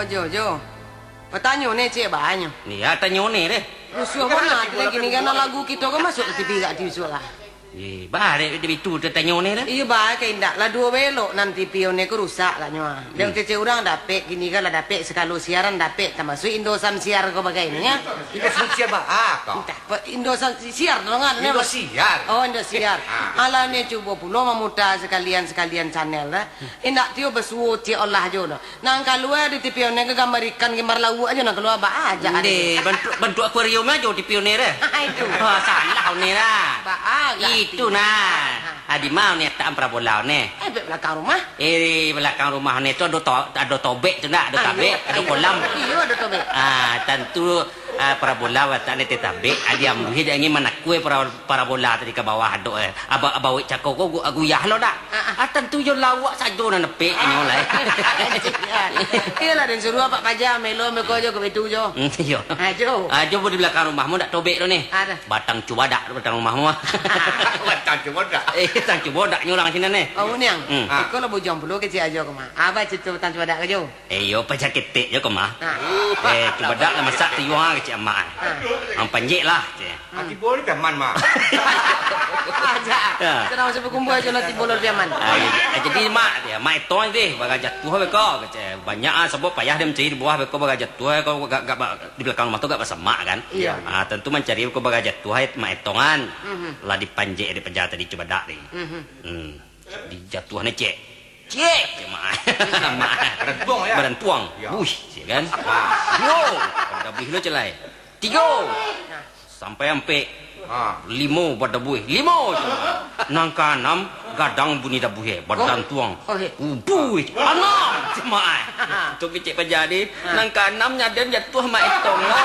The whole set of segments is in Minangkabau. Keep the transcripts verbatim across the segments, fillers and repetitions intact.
Jo, Jo. Batanyo ne, cek, banyo. Iyo, tanyo ne deh. Rusuah bana, lagi ni kan lagu kito ko masuak ka T V gak ti bisuak lah. Eh, bah, dek, dek itu tatanyo ne lah. Iyo, bah, ka indak lah, duo belok nan T V one ko rusak lah nyo. Dek kecek urang dapek, kini kan lah dapek, sakalo siaran dapek, tamasuak Indosat Siar ko bagai ni, ya. Indosat Siar, bah, ah, ko. Entah, pe-, Indosat Siar tu kan, Indosiar. Oh, Indosiar. Ah. Alah, ni cubo pulo mamuta sakalian-sakalian channel lah. Indak tio basuo cek olah jo doh. Nan kalua di T V one ko gambar ikan, gambar lauak ajo nan kalua, baa aja. Ndeh, bantuak, bantuak akuarium ajo T V one deh. Itu. Oh, salah one lah. Baa agak. Itu nah. Ha. Adi mah one taam parabola one. Eh, bek balakang rumah. Eh, balakang rumah one tu ado to-, ado tobek tu ndak? Ado tabek, ado kolam. Iyo, ado tobek. Ah, tantu, ah, parabola watak ne tetabek, adi ambuih dek angin manakua para-, parabola tadi ka bawah dok, eh. Aba-, abawik cako ko gu-, guyah lo dak? Ah, ah. Ah, tantu jo lauak sajo nan nepek nyo lai. Iyolah, den suruah Pak Paja, melo meko jo ka bitu jo. Hmm, iyo. Ajo. Ajo di balakang rumahmu dak tobek tu ni. Ada. Batang cubadak tu batang rumahmu. Batang cubadak. Eh, batang cubadak nyo urang sinan ni. Oh, Uniang. Hmm. Iko lah bujang pulo kecek ajo ko mah. Apa cerita batang cubadak ko jo? Eh, iyo, paja ketek jo ko mah. Ah. Eh, cubadak lah masak tu yuang kecek amak. Ah. Ang panjek lah, cek. Ati bol piaman, Mak. Aja. Ya. Senang masuk bakumpul aja nanti bolol piaman. Ah, iya. Ah, jadi, Mak, ya, Mak etong deh, bagajah tuah beko, kecek. Banyak ah, sebab payah dia mencari di bawah beko bagajah tuah, kau gak, gak, ba-, di belakang rumah tu gak basamak kan. Iya. Ah, tentu mencari beko bagajah tuah, Mak etongan. Mhm. Lah dipanjek dek paja tadi cubadak ni. Mhm. Hmm. Dijatuahan cek. Cek! Cek, Mak. Mak. Barantuang, ya? Barantuang. Ya. Buih, cek kan? Wah. Yo, pada buih lo celai. Tigo. Sampai ampek. Ha. Limo badabuih. Limo, cek. Nang kaanam, gadang bunyi dabuih, eh. Badantuang. Oh, oke. Ubuih, cek. Anam, cek, Mak, eh. Tu kecek paja di. Ha. Nang kaanam nyadan jatuah, Mak, etong lo.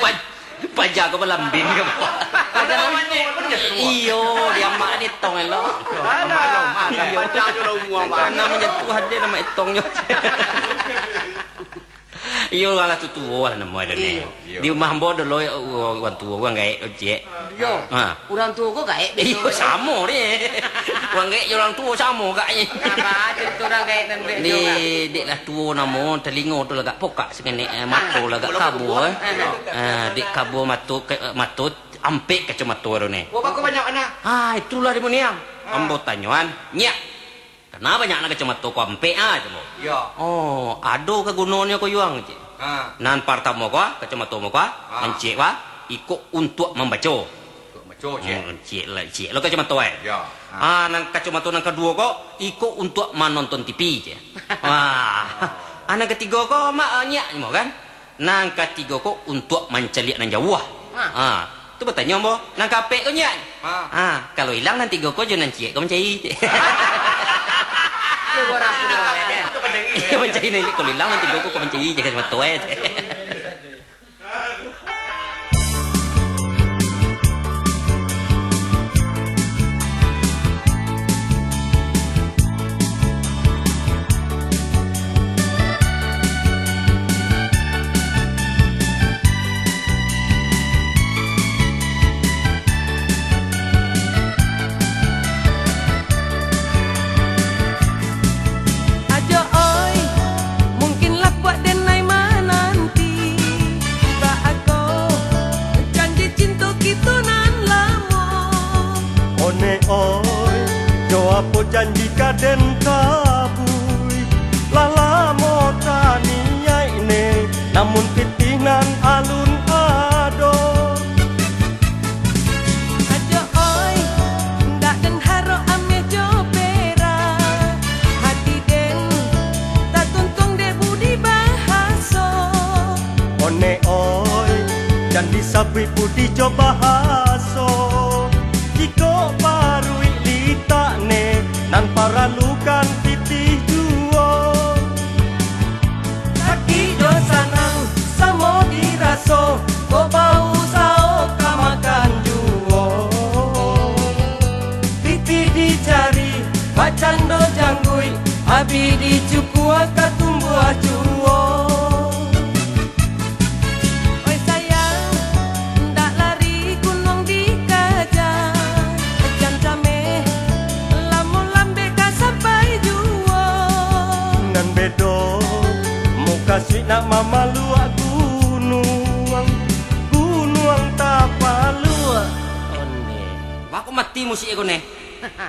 Pa-, paja ko balambin ko. Paja balambin. Iyo, di amak ni etong lo. Iyo. Paja jo lah umua, Mak. Nang kaanam jatuah ade, Mak, etongnyo. Iyo, urang lah tuo-tuo lah namo ado ni. Iyo, iyo. Di rumah ambo dulu, urang tuo, urang gaek, ciek. Iyo. Ha. Urang tuo ko gaek. Iyo, samo ni. Urang gaek jo urang tuo samo agaknyo. Apa cerita urang gaek nan gaek ni, jo, Kak? Dek lah tuo namo, talingo tu lah agak pokak sakenek, eh, mato lah agak kabua, eh. Ah. Ah, dek kabua mato, ke-, mato, ampek kacomato tu ni. Oh, bako banyak bana? Ah, itulah dia punya. Ah. Ambo tanyoan, nyak. Kana banyak nan kacomato ko ampek, ah, cek ambo. Iyo. Oh, ado ka gunonyo ko yuang, cek. Ha. Nan partamo ko, kacomato ambo ko, ha, mancek ko, iko untuak mambaco. Untuak mambaco, cek. Hmm, cek lah, cek lo kacomato, eh. Iyo. Ha. Ah, nan kacomato nan kaduo ko, iko untuak manonton T V, cek. Wah. Ah, nan katigo ko, mak, ah, nyak, cek ambo kan. Nan katigo ko untuak mancaliak nan jauah. Ha. Ha. Tu batanyo ambo, nan kaapek ko nyak? Ha. Ha, kalau ilang nan tigo ko jo nan ciek ko mancari. Iyo, mancari nan, kalau ilang nan tigo ko, ko mancari, jangan mato, eh. Ajo oi, mungkin lah kuaik den lai mananti. Baa ko janji cinto kito nan lamo. One oi, jo apo janji ka den tabuih? Lah lamo taniaik ne, namun pitih nan alun ado. Ajo oi, ndak den harok ameh jo perak. Hati den tatuntuang dek budi bahaso. One oi, jan disabuik budi jo bahaso. Jikok paruik litak ne, nan paralukan pitih juo. Sakik jo sanang samo diraso, kok bausaho ka makan juo. Pitih dicari, bak cando jangguik, abih dicukua ka tumbuah juo. Oi sayang, ndak lari gunuang dikaja, jan cameh, lamun lambek ka sampai juo. Nan bedo, Nak mamaluak gunuang, gunuang tapaluak. Onde. Wah, kok mati musik ko ne?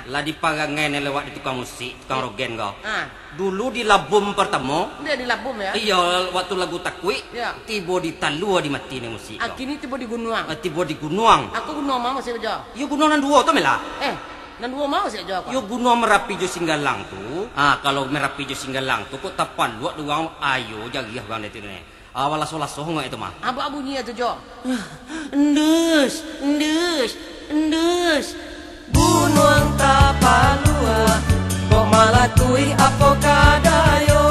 Lah diparangai ne lewat di tukang musik, tukang rogen ko. Ah. Dulu di labum partamo. Dia di labum, ya? Iya, waktu lagu Takuik, ya, tibo di talua di mati ne musik ko. Ah, kini tibo di gunuang. Ah, tibo di gunuang. Aku gunuang mah masih bejo. Iyo, gunuang nan duo tu, Mela. Eh, Nan duo mah siak jo aku. Yo, gunuang Marapi jo Singgalang tu. Ha, kalau Marapi jo Singgalang tu, kok tapaluak dek urang, ayo jariah urang dek tu ne. Ah, walasoh-lasoh ngak itu mah. Abak bunyi tu jo. Endus, endus, endus. Gunuang tapaluak, kok malatuih apo kadayo.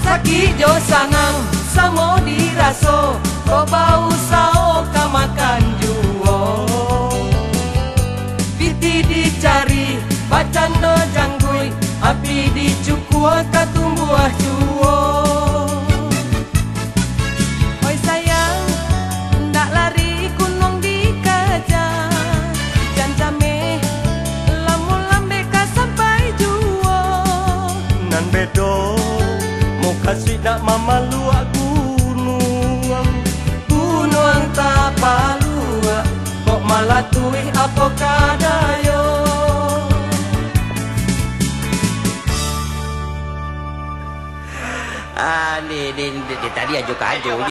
Sakik jo sanang samo diraso, kok bausaho ka makan juo. Pitih dicari, bacando jangguik, api dicukua ka tumbuah juo. Oi sayang, ndak lari gunuang dikaja, jan cameh, lamun lambek ka sampai juo. Nan bedo, mukasuik nak mamaluak gunuang. Gunuang tapaluak, kok malatuih apo kadayo. Ah, ni, ni, ni, ni tadi ajo ka ajo.